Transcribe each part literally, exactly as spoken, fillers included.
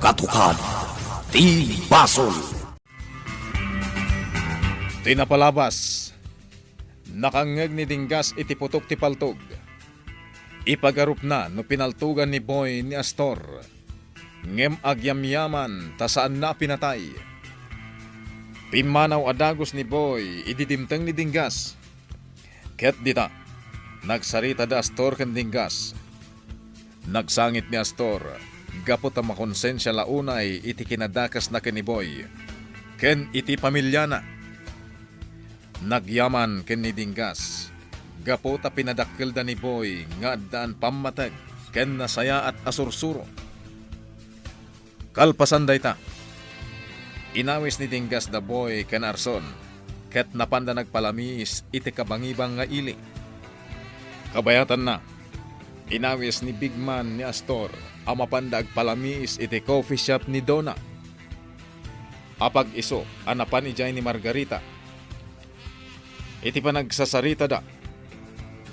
Katukad ti basol. Ti napalabas, nakangngeg ni Dinggas iti putok ti paltog. Ipagarupna no pinaltogan ni Boy ni Astor, ngem agyamyaman ta saanna a pinatay. Pimmanaw a dagus ni Boy idi dimteng ni Dinggas. Ket dita, nagsarita da Astor ken Dinggas. Nagsangit ni Astor gapu ta makonsensia la unay iti kinadakesna ken ni Boy ken iti pamiliana. Nagyaman ken ni Dinggas gapu ta pinadakkelda ni Boy nga addaan pammateg ken nasayaat a sursuro. Kalpasan dayta, inawis ni Dinggas da Boy ken Arson ket napanda nagpalamiis iti kabangibang nga ili. Kabayatanna, inawis ni Bigman ni Astor a mapanda agpalamiis iti coffee shop ni Dona. Apag-isu a napan idiay ni Margarita. Iti panagsasaritada,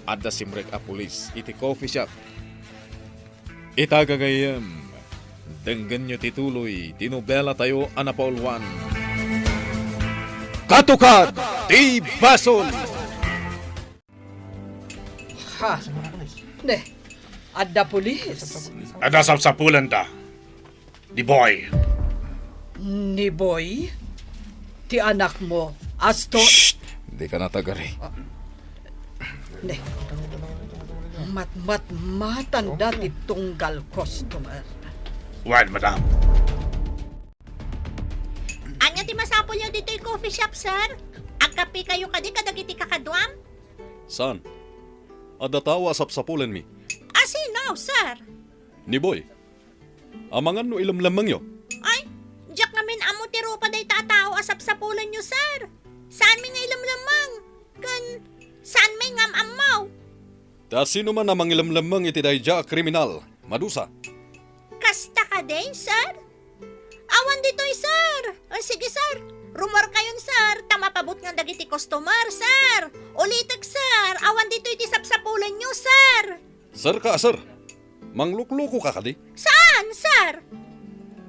adda simrek a pulis iti coffee shop. Ita gagayyem, denggenyo ti tuloy ti nobelatayo a napauluan, Katukad ti Basol! Ha? Ne, adda pulis. Adda sapsapulenda. Ni Boy. Ni Boy? Ti anakmo, Astor? Shh! Dika natagari. Ne. Matmatmatanda ti tunggal customer. Wen, madam. Ania ti masapulyo ditoy coffee shop, sir? Agkapekayo kadi kadagiti kakaduam? Saan? Adda tao a sapsapulenmi. A sino, sir? Ni Boy. Amangan no ilemlemmengyo. Ay, diak ngamin ammo ti rupa dayta a tao a sapsapulenyo, sir. Saanmi nga ilemlemmeng. Ken saanmi nga am-ammo. Ta sinoman a mangilemlemmeng iti daydiay a kriminal, madusa. Kasta kadi, sir? Awan ditoy, sir. O, sige, sir. Rumorkayon, sir, ta mapabutngan dagiti customer, sir. Ulitek, sir. Awan ditoy ti sapsapulenyo, sir. Sir ka, sir. Manglukluko ka kadi? Saan, sir?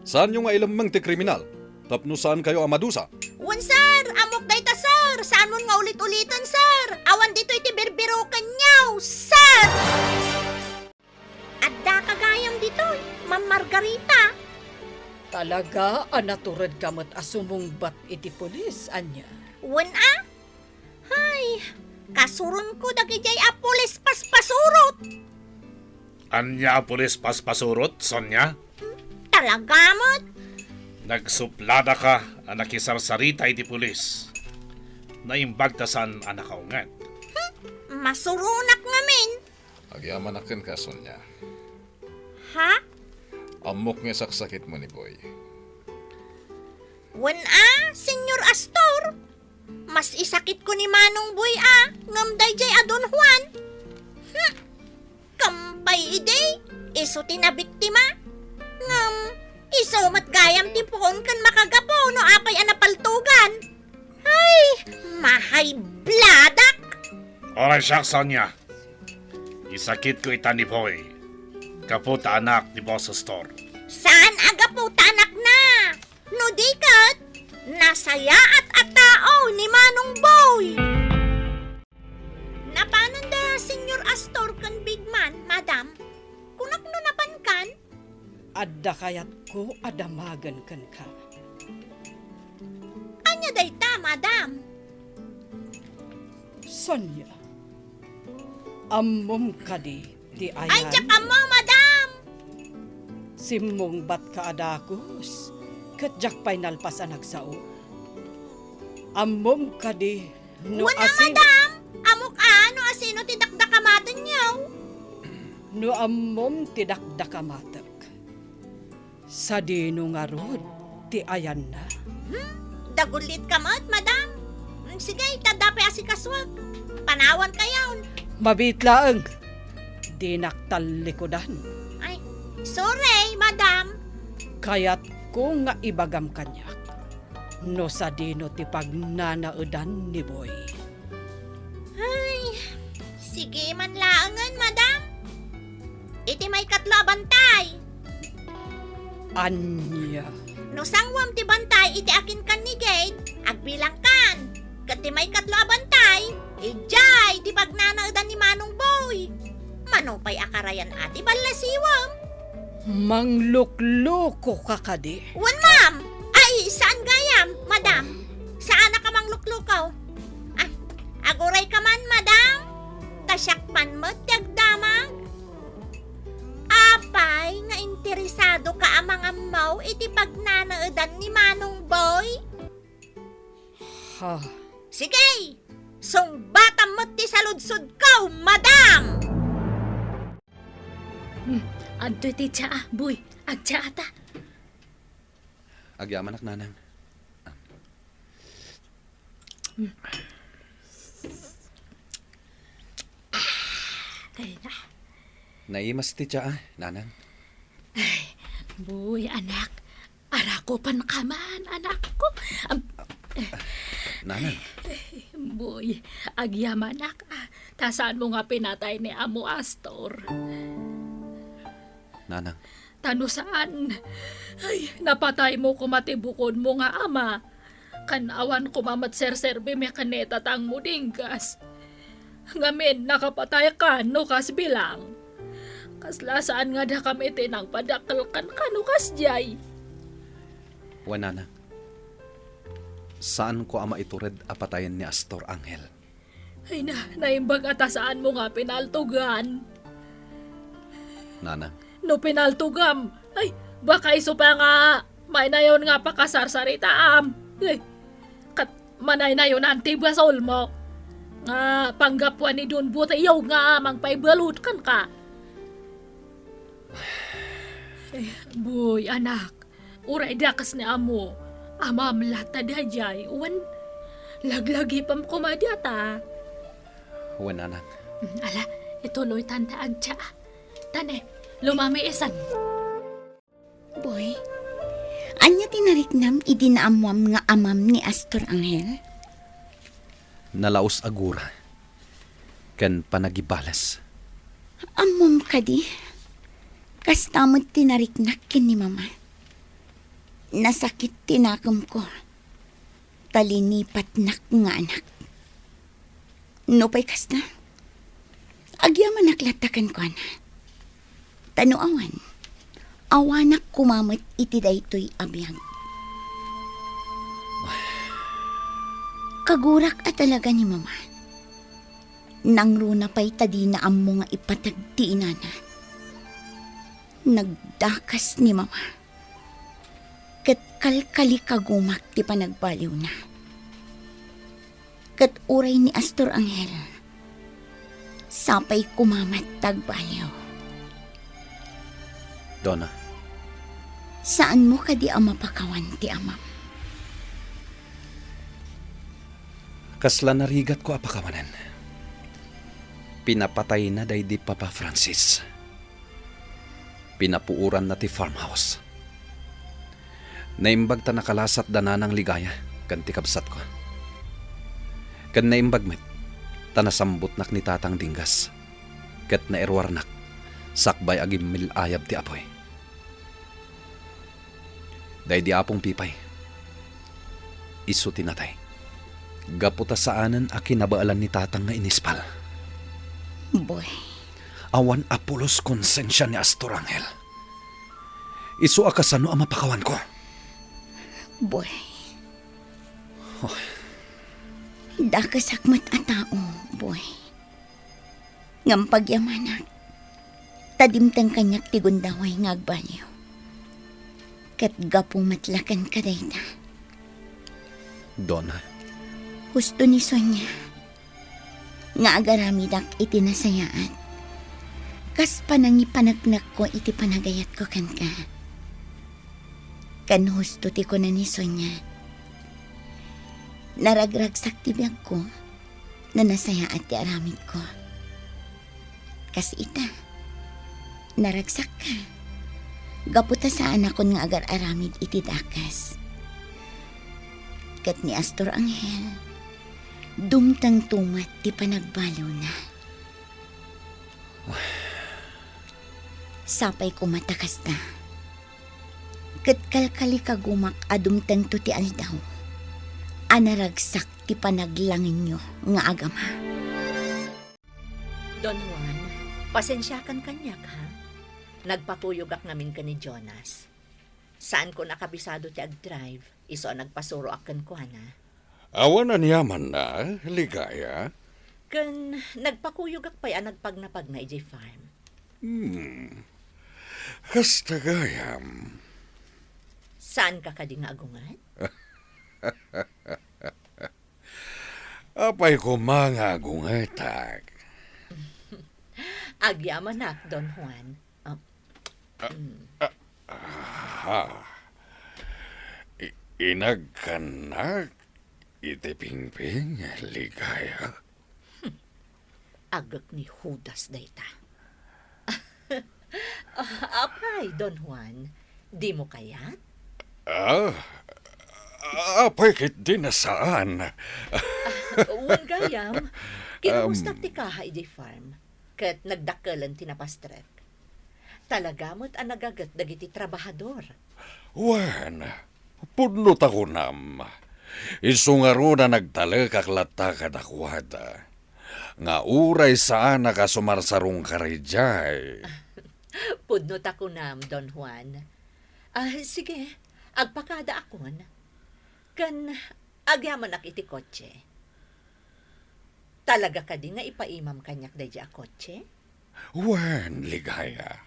Saanyo nga ilemmeng ti kriminal tapno saankayo a madusa? Wen, sir. Ammok dayta, sir. Saanmon nga ulit-uliten, sir. Awan ditoy ti birbirokenyo, sir. Addaka gayam ditoy, Ma'am Margarita. Talaga a naturedka met a sumungbat iti pulis, ania? Wen a? Ay, kasuronko dagidiay a pulis paspasurot. Ania a pulis paspasurot, Sonia? Talaga met? Nagsupladaka a nakisarsarita iti pulis. Naimbag ta saan a nakaunget. Hmm, masuronak ngamin. Agyamanak kenka, Sonia. Ha? Ammok nga isaksakitmo ni Boy. Wen a, Señor Astor. Mas isakitko ni Manong Boy a, ngem daydiay a Don Juan. Hmm. Kam pay idi, isu ti nabiktima. Ngem, isu met gayam ti puon ken makagapu no apay a napaltogan. Ay, mahaybladak! Oray siak, Sonia. Isakitko ita ni Boy. Gapu ta anak ni Boss Astor. Saan a gapu ta anakna? No di ket, nasayaat a tao ni Manong Boy. Napanon da Señor Astor ken Big Man, madam? Kunak no napankan? Adda kayatko a damagen kenka. Ania dayta, madam? Sonia, ammom kadi ti ayan? Ay, diak ammo, madam! Simmungbatka a dagus, ket diak pay nalpas a nagsao. Ammom kadi no Wen a, asin- madam! Ammok a no asino ti dakdakamatenyo. No ammom ti dakdakamatek, sadino ngarud ti ayanna? Hmm? Dagulitka met, madam. Hmm, sige, ta adda pay asikasuak. Panawankayon. Mabiit laeng. Dinak tallikudan. Ay, sorry, madam. Kayatko nga ibagam kaniak no sadino ti pagnanaedan ni Boy. Ay, sige man laengen, madam. Iti maikatlo a bantay. Ania? No sanguam ti bantay iti akinkan ni Jade, agbilangkan. Ket ti maikatlo a bantay, idiay ti pagnanaedan ni Manong Boy. Mano pay a karayan a ti ballasiwem? Manglukluko ka kadi? Wen, ma'am. Ay, saan gayam, madam. Saanak a manglukluko. Ah, aguray ka man, madam. Ta siak man met ti agdamag. Apay nga interesado ka a mangammo iti pagnanaedan ni Manong Boy? Ha? Sige! Sungbatam met ti saludsodko, madam! Hmm, adtoy ti tsaa, Boy. Agtsaata. Agyamanak, nanang. Hmm. Ay, na. Naimas ti tsaa, nanang. Ay, Boy, anak. Arakupan ka man, anakko. Am- Nanang. Boy, agyamanak, ah. Ta saanmo nga pinatay ni Amo Astor? Nanang. Ta no saan, ay, napataymo koma ti bukodmo nga ama. Ken awan koma met serserbimi ken ni tatangmo Dinggas. Ngamin, nakapatayka no kas bilang. Kasla saan nga dakami ti nangpadakkel kenka no kasdiay. Wen, nanang. Saanko a maitured a patayen ni Astor, Angel. Ay na, naimbag a ta saanmo nga pinaltugan. Nanang. No pinaltugam, ay, baka isu pa nga mainayon nga pakasarsaritaam. Ay, ket manaynayonan ti basolmo nga panggapuan ni Don Buteyog nga mangpaibalut kenka. Eh, Boy, anak, uray dakes ni Amo, amam latta daydiay, wen laglagipem koma dayta. Wen, nanang. Mm, ala, ituloytan ta agtsaa. Tane, lumamiisan. Boy, ania ti nariknam idi naammuam nga amam ni Astor, Angel? Nalaus a gura ken panagibales. Ammom kadi? Kasta met ti nariknak ken ni Mama. Nasakit ti nakemko, ta linipatnak nga anak. Nupay kasta, agyamanak latta kenkuana. Ta no awan, awanak koma met iti daytoy a biag. Kagurak a talaga ni Mama. Nangruna pay ta dina ammo nga ipateg ti inana. Nagdakas ni Mama. Ket kalkalikagumak ti panagbaliwna. Ket uray ni Astor Angel, sapay koma met ta agbaliw. Donna. Saanmo kadi a mapakawan ti amam? Kasla narigatko a pakawanen. Pinapatayna daydi Papa Francis. Pinapuoranna ti farmhouse. Naimbag ta nakalasat da Nanang Ligaya ken ti kabsatko. Ken naimbag met ta nasambutnak ni Tatang Dinggas ket nairuarnak sakbay a gimmil-ayab ti apuy. Daydi Apong Pipay, isu ti natay. Gapu ta saanen a kinabaelan ni Tatang nga inispal. Boy. Awan a pulos konsensia ni Astor Angel. Isu a kasano a mapakawanko? Boy. Oh. Dakesak met a tao, Boy. Ngem pagyamanak, ta dimteng kaniak ti gundaway nga agbaliw. Ket gapu met la kenka dayta. Donna. Husto ni Sonia nga agaramidak iti nasayaat, kas panangipaneknekko iti panagayatko kenka. Ken husto ti kuna ni Sonia, naragragsak ti biagko no nasayaat ti aramidko. Kas ita, naragsakka. Gapu ta saanakon nga agar-aramid iti dakes. Ket ni Astor Angel, dumtengto met ti panagbaliwna. Sapay koma ta kasta. ket kalkalikagumak a dumtengto ti aldaw a naragsak ti panaglangenyo nga agama. Don Juan, pasensiakan kaniak, ha? Nagpakuyogak ngamin ken ni Jonas. Saanko a kabisado ti agdrive, isu a nagpasuroak kenkuana. Awan aniamanna, Ligaya? Ken nagpakuyogak pay a nagpagnapagna idiay farm. Hmm. Kasta gayam. Saanka kadi nga agunget? Apay koma nga agungetak? Agyamanak, Don Juan. Ah, mm. Ah, aha. I-, inagkannak iti pingping, Ligaya? Agek ni Judas dayta. Ah, apay, Don Juan, dimo kayat? Ah, apay ketdi a saan? Ah, wen gayam, kinamustak Um, ti kaha idiay farm, ket nagdakkelen ti napastrek. Talaga met a nagaget dagiti trabahador. Wen, pudno ta kunam. Isu ngarud a nagtalekak latta kadakuada, nga uray saanak a sumarsarungkar idiay. Pudno ta kunam, Don Juan. Ah, sige, agpakadaakon. Ken agyamanak iti kotse. Talaga kadi nga ipaimam kaniak daydiay a kotse? Wen, Ligaya.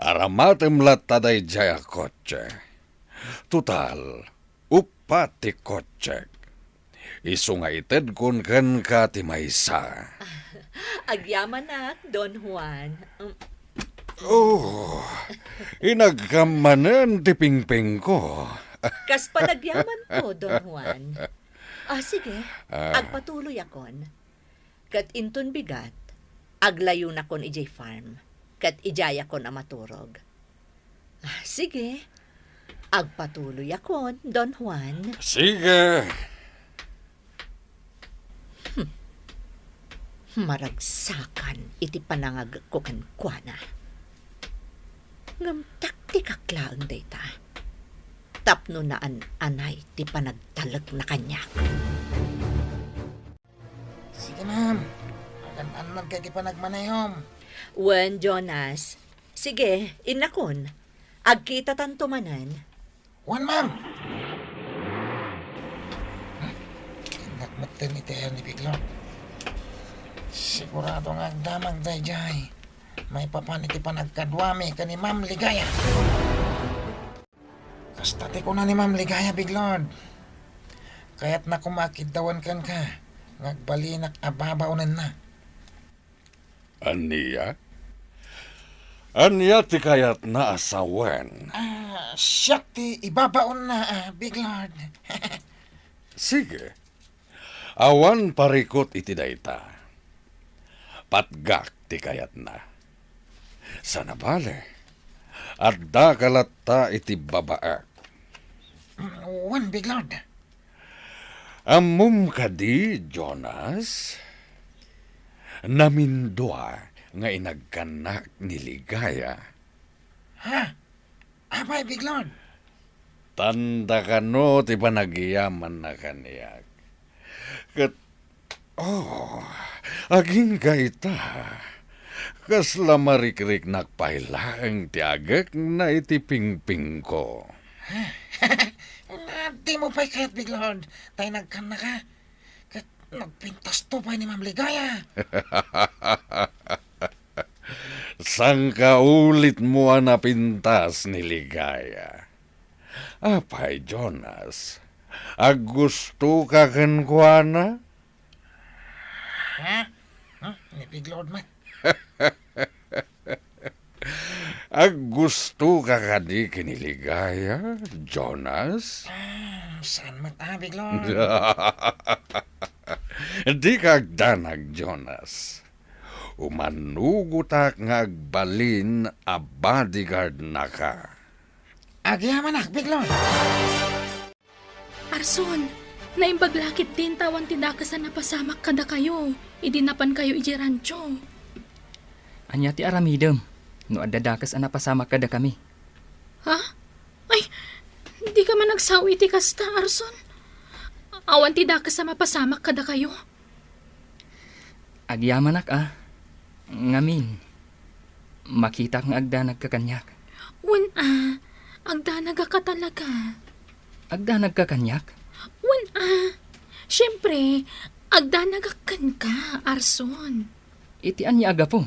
Aramatem latta daydiay a kotse. Total, uppat ti kotsek. Isu nga itedkon kenka ti maysa. Agyamanak, Don Juan. Mm. Oh, inagkam manen ti pingpingko. Kas panagyamanko, Don Juan. Ah, sige, Ah. agpatuloyakon. Ket inton bigat, aglayonakon idiay farm, ket idiayakon a maturog. Ah, sige, agpatuloyakon, Don Juan. Sige. Hmm. Maragsakan iti panangagekko kenkuana. Ngem taktikak laeng dayta tapno naan-anay ti panagtalekna kaniak. Sige, ma'am. Agan-annadka iti panagmanehom. Wen, Jonas. Sige, innakon. Agkitatanto manen. Wen, ma'am. Hmm? Innak metten iti ayan ni Biglord. Sigurado nga agdamag daydiay maipapan iti panagkaduami ken ni Ma'am Ligaya. Kasta ti kuna ni Ma'am Ligaya, Biglord. Kayatna koma a kiddawen kenka nga agbalinak a babaonenna. Ania? Ania ti kayatna a sawen? Ah, siak ti ibabaonna, ah, Biglord. Sige. Awan parikut iti dayta. Patgak ti kayatna. Sana bale, addaka latta iti babaek. Wen, Biglord. Ammom kadi, Jonas? Namindua nga inagkannak ni Ligaya. Ha? Apay, Biglord? Tanda kano ti panagyamanna kaniak. Ket, oh, agingga ita. Kasla marikriknak pay laeng ti agekna iti pingpingko. Dimo pay kayat, Biglord, ta inagkannaka. Ket nagpintasto pay ni Ma'am Ligaya. Sangkaulitmo a napintas ni Ligaya. Apay, Jonas, aggustoka kenkuana? Ha? Hmm? Ni Biglord met. Aggustoka kadi ken ni Ligaya, Jonas? Ah, saan met, ah, Biglord? Dika agdanag, Jonas. Umanugotak nga agbalin a bodyguardnaka. Agyamanak, Biglord. Arson, naimbag la ketdin ta awan ti dakes a napasamak kadakayo idi napankayo idiay rancho. Ania ti aramidem no adda dakes a napasamak kadakami? Ha? Ay, ka man agsao iti kasta, Arson? Awan ti dakes a mapasamak kadakayo. Agyamanak a. Ngamin, makitak nga agdanagka kaniak. Wen a, agdanagaka talaga. Agdanagka kaniak? Wen a, siempre, agdanagak kenka, Arson. Iti ania a gapu?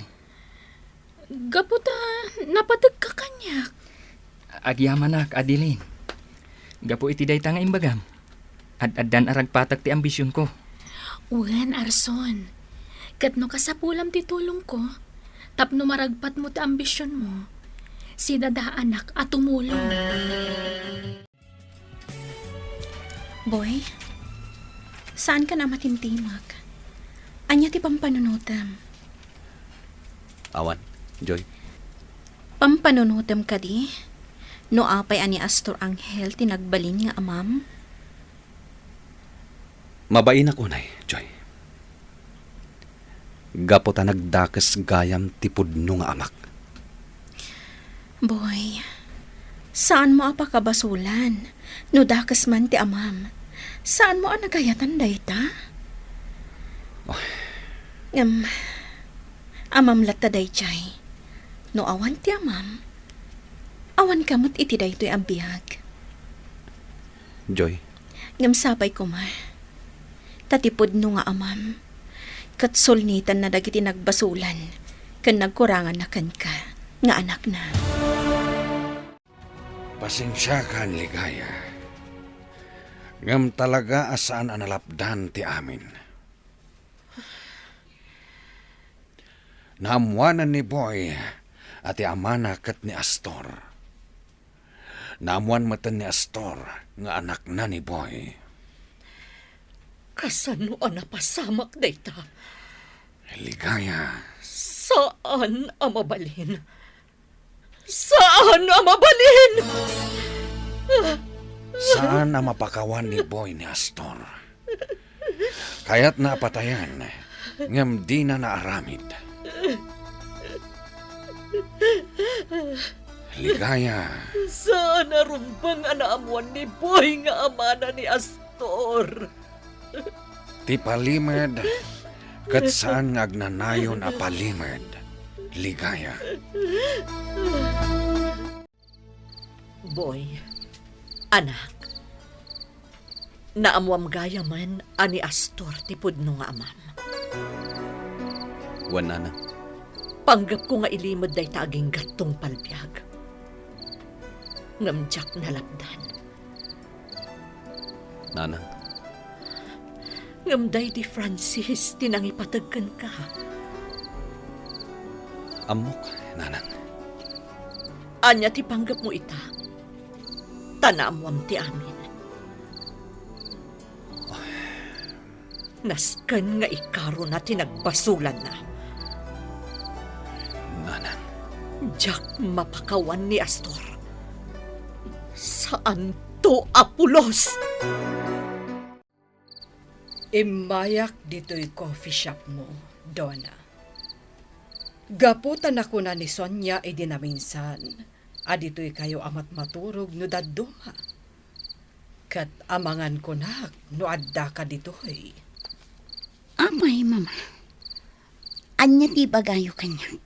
Gapu ta napategka kaniak. Agyamanak, Adeline. Gapu iti dayta nga imbagam, ad-addan a ragpatak ti ambisionko. Wen, Arson. Ket no kasapulam ti tulongko, tapno maragpatmo ti ambisionmo, sidadaanak a tumulong. Boy, saankan a matimtimak. Ania ti pampanunotem? Awan, Joy. Pampanunotem kadi? No apay a ni Astor Angel ti nagbalin nga amam? Mabainak unay, Joy. Gapu ta nagdakes gayam ti pudno nga amak. Boy, saanmo a pakabasolan no dakes man ti amam. Saanmo a nagayatan dayta? Oh. Ngem, amam latta daydiay. No awan ti amam, awanka met iti daytoy a biag. Joy. Ngem sapay koma, ta ti pudno nga amam, ket sulnitanna dagiti nagbasolan ken nagkuranganna kenka nga anakna. Pasensiakan, Ligaya. Ngem talaga a saan a nalapdan ti amin. Naammoanan ni Boy a ti amana ket ni Astor. Naammoan metten ni Astor nga anakna ni Boy. Kasano a napasamak dayta? Ligaya. Saan a mabalin. Saan a mabalin! Saan a mapakawan ni Boy ni Astor. Kayatna a patayen, ngem dina naaramid. Ligaya. Saan a rumbeng a naammoan ni Boy nga amana ni Astor. Ti palimed, ket saan nga agnanayon a palimed, Ligaya. Boy, anak, naammoam gayamen a ni Astor ti pudno nga amam. Wen, nanang. Panggepko nga ilimed dayta agingga tungpal biag. Ngem diak nalapdan. Nanang. Ngem daydi Francis ti nangipateg kenka. Ammok, nanang. Ania ti panggepmo ita? Ta naammoam ti amin. Nasken nga ikarona ti nagbasolanna. Nanang. Diak mapakawan ni Astor. Saanto a pulos! Immayak ditoy coffee shop mo, Donna. Gapu ta nakuna ni Sonia idi naminsan a ditoykayo a matmaturog no dadduma. Ket amangan kunak no addaka ditoy. Apay, Mama? Ania ti ibagayo kaniak?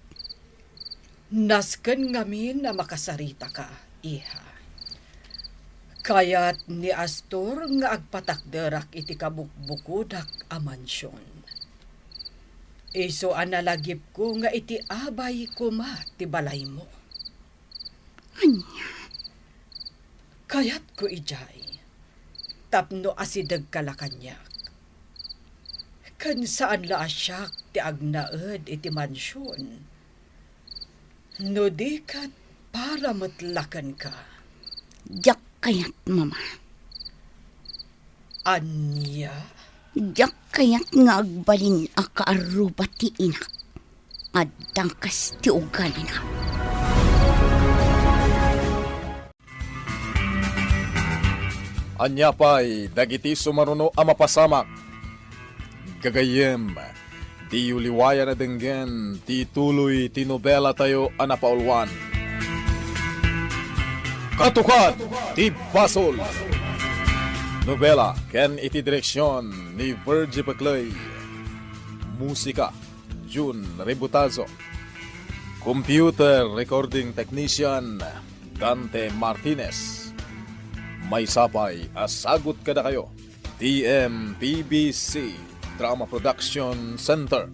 Nasken ngamin a makasaritaka, iha. Kayat ni Astor nga agpatakderak iti kabukbukodak a mansion. Isu a nalagipko nga iti abay koma ti balaymo. Ania? Kayatko idiay tapno asidegka la kaniak. Ken saan la a siak ti agnaed iti mansion. No di ket para met la kenka. Diak kayat, Mama. Ania? Diak kayat nga agbalin a kaarruba ti inak. Adda kas ti ugalina. Ania pay dagiti sumaruno a mapasamak? Gagayyem, diyo liwayan a denggen ti tuloy ti nobelatayo a napauluan. Katukad ti Basol. Nobela ken iti direksion ni Virgie Peclay. Musika, Jun Rebutazo. Computer recording technician, Dante Martinez. Maysa pay a sagut kadakayo ti M P B C Drama Production Center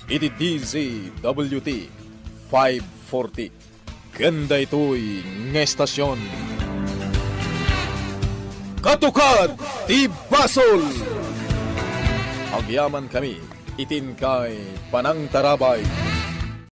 iti D Z W T five forty. Ken daytoy nga estasion, Katukad ti Basol. Agyaman kami iti inkay panangtarabay.